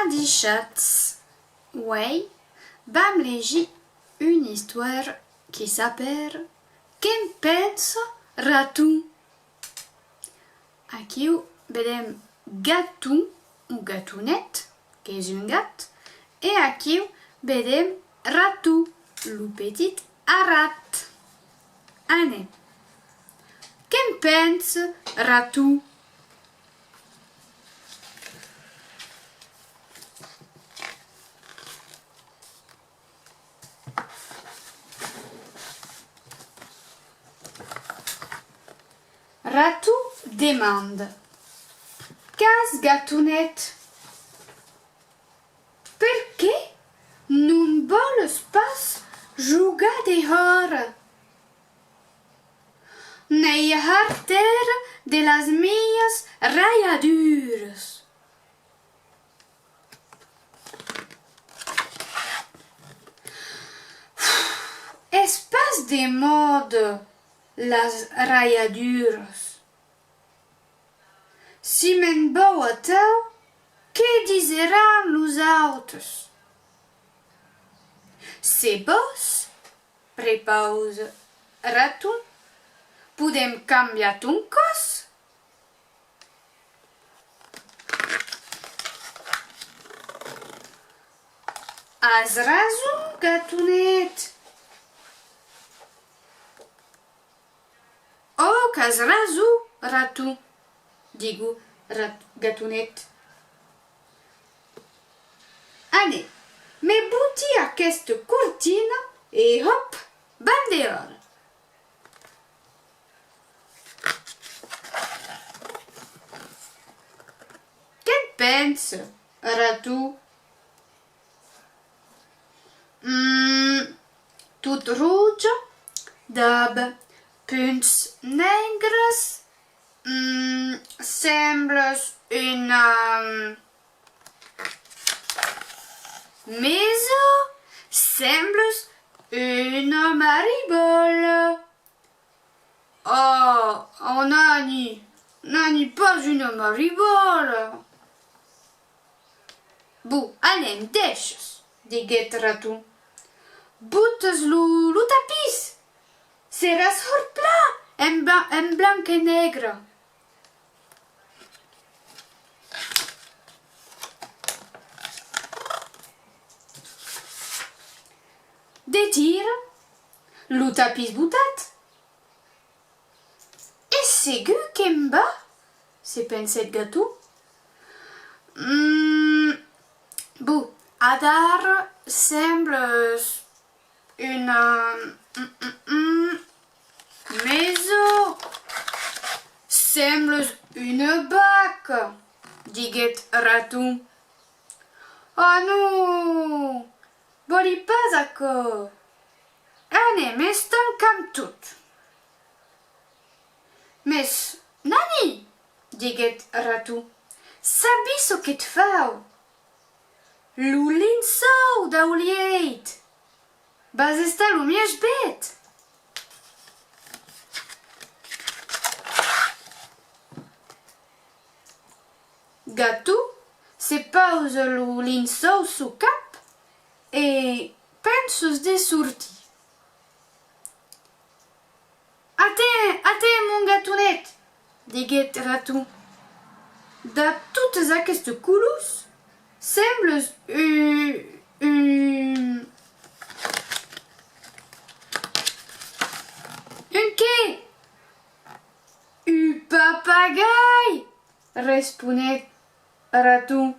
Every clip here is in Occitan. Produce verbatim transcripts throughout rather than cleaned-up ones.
Adishatz! Uèi vam legir una istòria que s'apèra Que'n pensa Raton? Aquiu vedem Gaton o Gatonet, qu'es un gat, e aquiu vedem Raton, lo petit arrat. Anem. Que'n pensa Raton? Raton demanda: Qu'as, Gatonet? Perqué non vòles pas jogar dehòra? N'ai hartèra de las mias raiaduras. Es pas de mòda las raiaduras. Si me'n vau atau, que diseràn los autes? Se vòs, prepausa Raton, podèm cambiar ton còs. As rason, Gatonet! Ò, qu'as rason, Raton, digu Rat-, Gatonet. Anem, me boti aquesta cortina e hòp, vam dehòra. Que'n pensa, Raton? Mm, tot roge, dab punts negres, mm, sembles una, mm, mesa, sembles una maribòla. Oh, oh, Nani, Nani, pas una maribòla. Bon, anem, deishas, diguèt Raton. Botas lo, lo tapís, seràs hòrt plan en bla-, en blanc e negre. De tira, lo tapís botat. Es segur que'm va, se pensèt Gaton. Mm, bon, adara sembles una, mm, mm, mm, mesa, sembles una vaca, diguèt Raton. Ah non! Vòli pas aquò! Anem, estancam tot! Mès, Nani, diguèt Raton, sabes çò que't fau? Lo linçòu dau lièit! Vas estar lo mièg bèth! Gaton se pausa lo linçòu suu cap e pensa de sortir. Aten, aten, mon Gatonet, diguèt Raton. Dab totas aquestas colors, sembles un, un, un qué? Un papagai! Responèt Raton.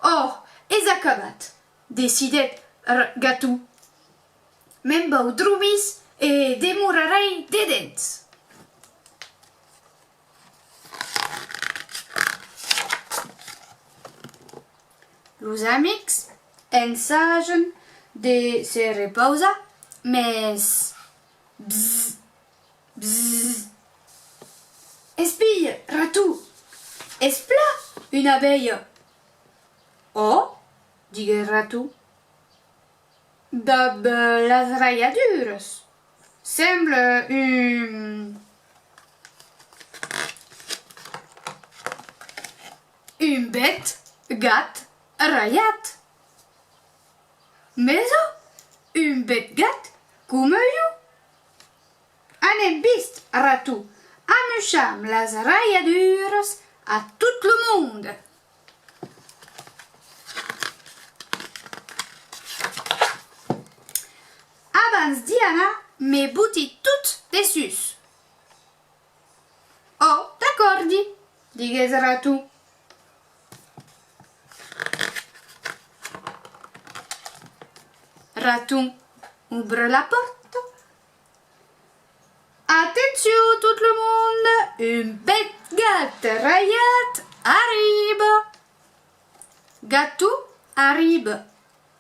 Ò, es acabat, decidèt R-, Gaton. Me'n vau dromir e demorarai dedens. Los amics ensajan de se repausar, mès bzz, bzz. Espia, Raton! Es plan una abelha! Ò, diguèt Raton. Dab, eh, las raiaduras. Sembla un, un bèth gat. Raiat! Mes ò, un bèth gat coma jo! Anem viste, Raton, amuisham las raiaduras a tot lo monde! Abans d'i anar, me boti tot dessús. Ò, d'acòrdi, diguèt Raton. Raton obre la pòrta. Atencion tot lo monde, un bèth gat raiat arriba! Gaton arriba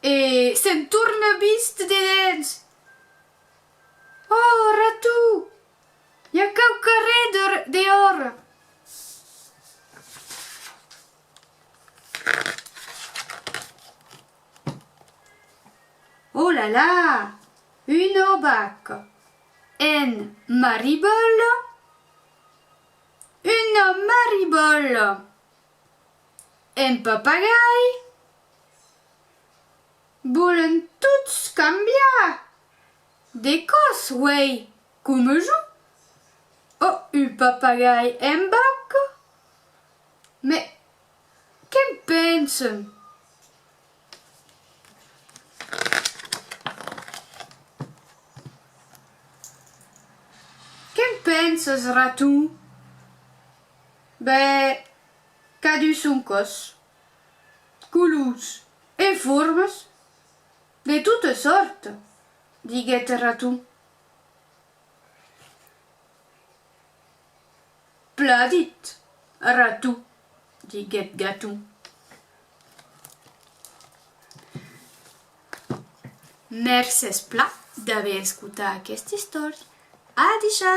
e se'n torna viste dedens. Ò, Raton! I a quauquarren de, dehòra! Ò la la! Una vaca! En maribòla! Una maribòla! En papagai! Vòlen tots cambiar! De còps, uèi, coma jo? Ò, un papagai en vaca? Mes que'n pensan? Que'n pensas, Raton? Ben, cadun son còs. Colors e formas de tota sòrta, diguèt Raton. Plan dit, Raton, diguèt Gaton. Mercés plan d'aver escotat aquesta istòria. Adishatz!